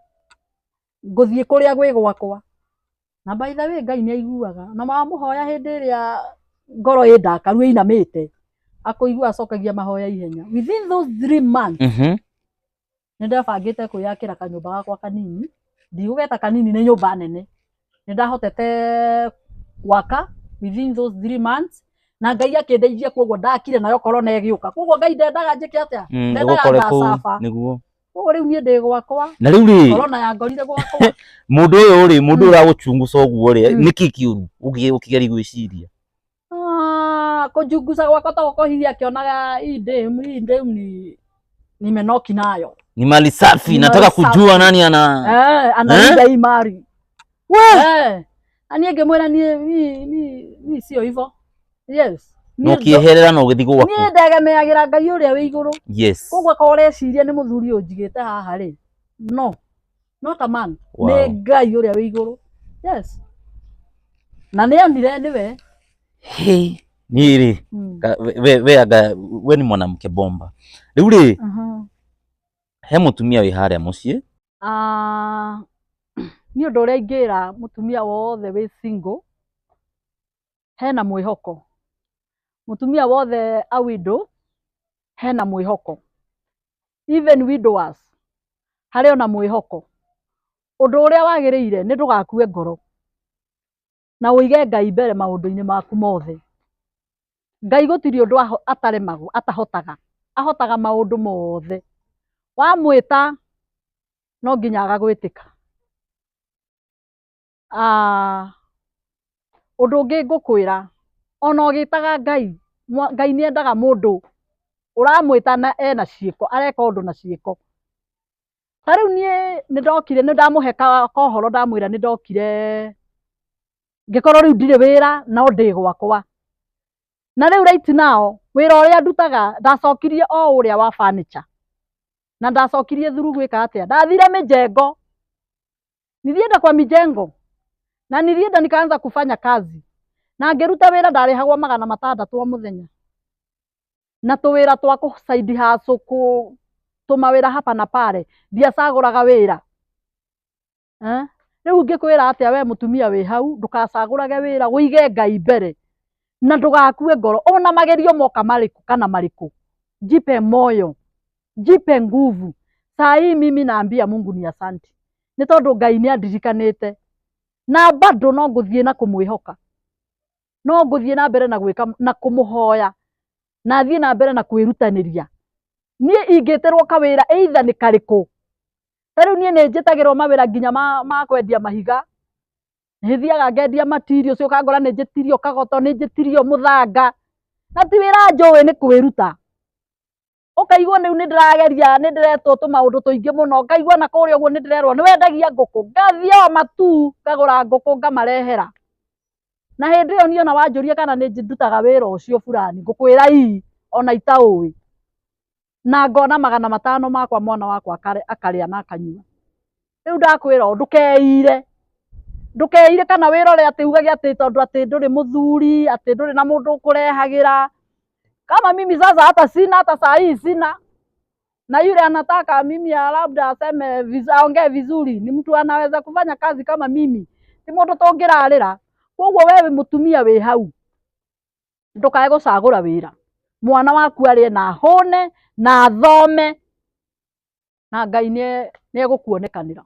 ngũthiĩ kũrĩa gwĩ gwakwa. Na by the way Ngai nĩ aiguaga, na wamũhoya hĩndĩ ĩrĩa ngoro ĩ ndakaru ĩinamĩte, akũigua acokagia mahoya ihenya. Within those 3 months, nĩ ndebangĩte kwĩyakĩra kanyũmba gakwa kanini, ndigũgeta kanini nĩ nyũmba nene. Nĩ ndahotete gwaka within those 3 months, na Ngai akĩndeithia koguo ndakire nayo corona ĩgĩũka. Koguo Ngai ndendaga njĩke atĩa? Ndendaga ngacaba. Nĩguo. Koguo rĩu niĩ ndĩ gwakwa. Na rĩu rĩ, corona yangorire gwakwa. Mũndũ ũyũ rĩ, mũndũ ũragũchunguca ũguo rĩ, nĩkĩ kĩũru ũkĩgeria gwĩciria? Kũnjunguca gwakwa to gũkorwo hihi akĩonaga hii demu ni nimenoki nayo. Ni mali safi, Ni nataka mali safi. kujua nani ana Anauza hii mali. We! Na niĩ ngĩmwĩra niĩ ni sio hivyo. Yes. No kĩeherera na ũgĩthiĩ gwaku. Niĩ ndegemeagĩra Ngai ũrĩa wĩ igũrũ. Yes. Koguo akorwo ũreciria nĩ mũthuri ũyũ njigĩte haha rĩ, no. Not a man. Wow. Nĩ Ngai ũrĩa wĩ igũrũ. Yes. Na nĩ onire nĩwe. Hey, niĩ rĩ, we anga we ni mwanamke bomba. Rĩu rĩ, he mũtumia wĩ harĩa mũciĩ? Nĩ ũndũ ũrĩa ingĩra mũtumia wothe wĩ single, hena mwĩhoko. Mũtumia wothe a widow, hena mwĩhoko. Even widowers, harĩ ona mwĩhoko. Ũndũ ũrĩa wagĩrĩire nĩ ndũgakue ngoro. Na ũige Ngai mbere maũndũ-inĩ maku mothe. Ngai gũtirĩ ũndũ ataremagwo, atahotaga. Ahotaga maũndũ mothe. Wamwĩta no nginya agagwĩtĩka. Ũndũ ũngĩ ngũkwĩra, ona ũgĩtaga Ngai, Ngai nĩ endaga mũndũ ũramwĩta na ena ciĩko, areka ũndũ na ciĩko. Ta rĩu niĩ nĩ ndokire, nĩ ndamũhe kohoro, ndamwĩra nĩ ndokire, ngĩkorwo rĩu ndirĩ wĩra, no ndĩ gwakwa. Na rĩu right now, wĩra ũrĩa ndutaga, ndacokirie o ũrĩa wa furniture. Na ndacokirie through gwĩka atĩa? Ndathire mĩjengo. Nilienda kwa mijengo. Na nilienda nikaanza kufanya kazi na ngĩruta wĩra ndarĩhagwo 600 o mũthenya, na tũwĩra twa kũ side hustle, kũ tũmawĩra hapa na pale, ndiacagũraga wĩra. Eh? Rĩu ngĩkwĩra atĩa we mũtumia wĩ hau, ndũgacagũrage wĩra, wĩige Ngai mbere na ndũgakue ngoro ona magerio moka marĩkũ kana marĩkũ. Jipe moyo, jipe nguvu. Saa hii mimi naambia Mungu ni asante, nĩ tondũ Ngai nĩ andirikanĩte na bado no ngũthiĩ na kũmwĩhoka, no ngũthiĩ na mbere na gwĩka na kũmũhoya, na thiĩ na mbere na kwĩrutanĩria. Niĩ ingĩtĩrwo kawĩra either nĩ karĩkũ, ta rĩu niĩ nĩ njĩtagĩrwo mawĩra nginya ma kwendia mahiga, nĩ thiaga ngendia material ũcio, ũkangora nĩ njĩtirio kagoto, nĩ njĩtirio mũthanga, na ti wĩra njũĩ, nĩ kwĩruta. Ũkaigua rĩu nĩ ndĩrageria, nĩ ndĩretwo tũmaũndũ tũingĩ mũno, ngaigua na kũrĩa ũguo nĩ ndĩrerwo nĩ wendagia ngũkũ, ngathiĩ o matu ngagũra ngũkũ ngamarehera. Na hĩndĩ ĩyo niĩ ona wanjũria kana nĩ ndutaga wĩra ũcio fulani, ngũkwĩra ii ona itaũĩ, na ngona 500 makwa mwana wakwa akarĩa na akanyua. Rĩu ndakwĩra ũũ, ndũkeire, ndũkeire kana wĩrore atĩ ugage atĩ tondũ atĩ ndũrĩ mũthuri, atĩ ndũrĩ na mũndũ ũkũrehagĩra. Kama mimi sasa hata sina, hata saa hii sina, na yule anataka mimi labda aseme aongee vizuri, ni mtu anaweza kufanya kazi kama mimi, ti mũndũ tũngĩrarĩra. Koguo wewe mũtumia wĩ hau, ndũkae gũcagũra wĩra, mwana waku arĩe na ahũne na athome, na Ngai nĩ egũkuonekanĩra.